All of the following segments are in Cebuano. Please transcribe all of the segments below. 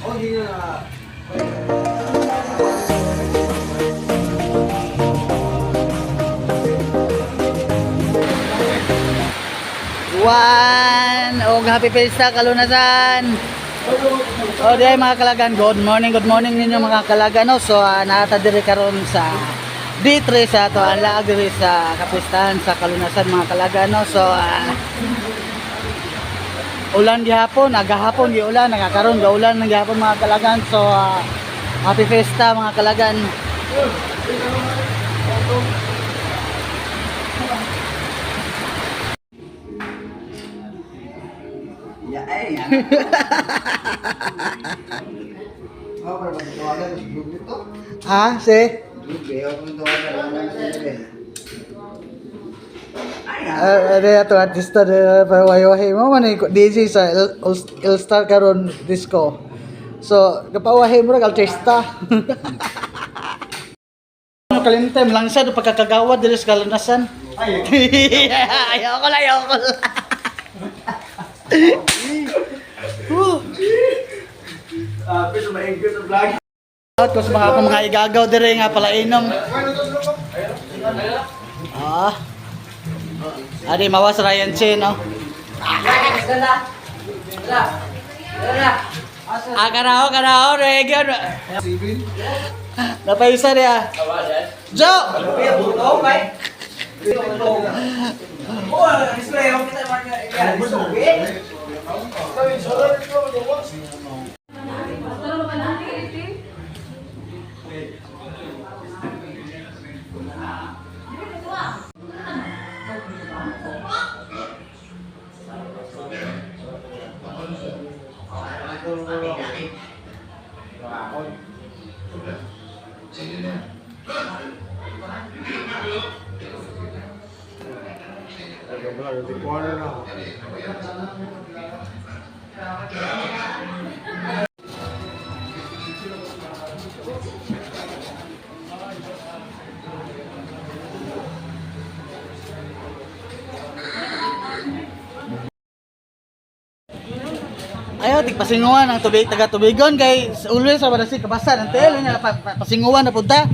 One, og happy fiesta kalunasan. O di ay, mga kalagan, good morning ninyo mga kalagan. No? So naata diri karon sa D3 sa ato ang laag diri sa kapistahan sa kalunasan, mga kalagan. No? So ulan gihapon, agahapon giulan, nagakaron gaulan ng gihapon, mga kalagan. So happy fiesta, mga kalagan. Ya, ay, yan. Oh, pero magtawagan sa group dito. Ah, si? Group, eh, ako tawagan lang sa group. Ano ato artista de pawahi mo man eh, DJ sa El Star karon disco. So, kapawahi mo ra artista. Ano kalintem lang sa do pagkakagawa diri sa kalunasan. Ay, ayoko lang, ayoko lang. Woo. Ah, pero maingkot sa vlog. Out ko sa mga akong mga igagaw diri nga palainom. Ah. Adi mawas Ryan Chin, no? Ah, karao, karao, regyon. Napaisa niya. Jo! Ayaw, tigpasinguan ang tubig, taga tubigon kay always sa barasi kabasan ang telo niya pasinguan na punta.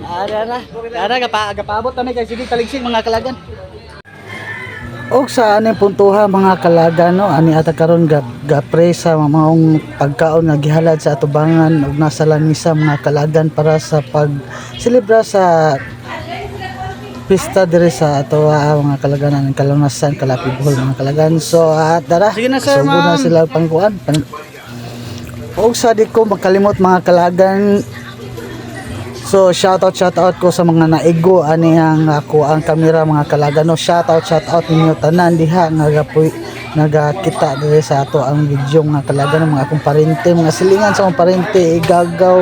Ara ara. Ara gapaabot kami kay sige taligsig, mga kalagan. Og sa aning puntuha, mga kalagan, no, ani ata karon ga, ga pray sa maong pagkaon nga gihalad sa atubangan og nasa lamisa, mga kalagan, para sa pag selebra sa pista diri sa ato mga kalaganan ng Kalunasan, Calapi, Bohol, mga kalagan. So at tara. Sige na, sir, sugod na ma'am. sila pangkuan. Og sa di ko makalimot, mga kalagan. So shout out ko sa mga naigo ani ang ako ang kamera, mga kalagan, no. Shout out ninyo tanan diha nga gapuy nagakita diri sa ato ang video, mga kalagan, mga akong parente, mga silingan sa akong parente, igagaw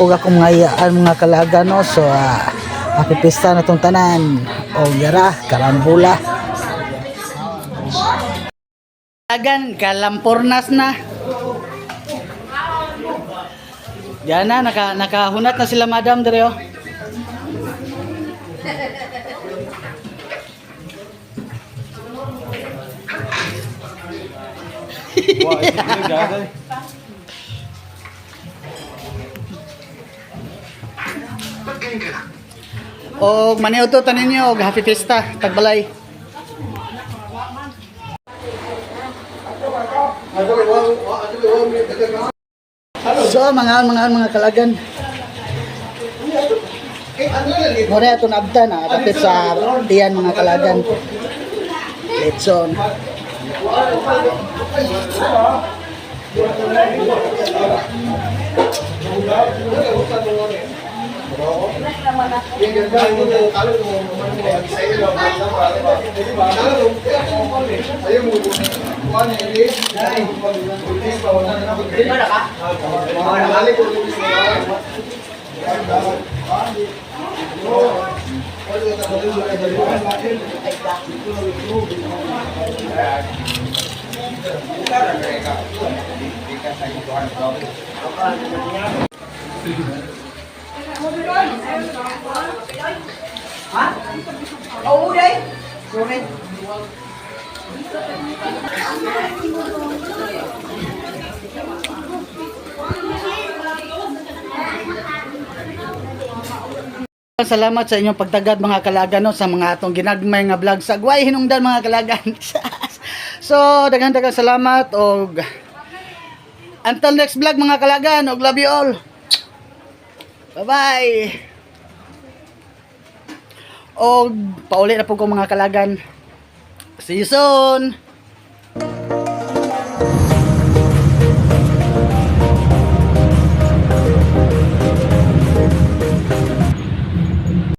ug akong mga iyaan, mga kalagan, no. So happy pista na tong tanan. O yara, karambula. Kalagan, kalampornas na. Diyan na, nakahunat na sila madam dire oh. Og maniudto ta ninyo og happy fiesta tagbalay. So mga kalagan. More ato naabtan na kapit sa tiyan, mga kalagan. Letson. Oo, day. Sorry. Salamat sa inyong pagtagad, mga kalagan, no, sa mga atong ginagmay nga vlog sa Gway Hinungdan, mga kalagan. So daghan daghang salamat og until next vlog, mga kalagan, og love you all. Bye-bye. Og pauli na po ko, mga kalagan. See you soon.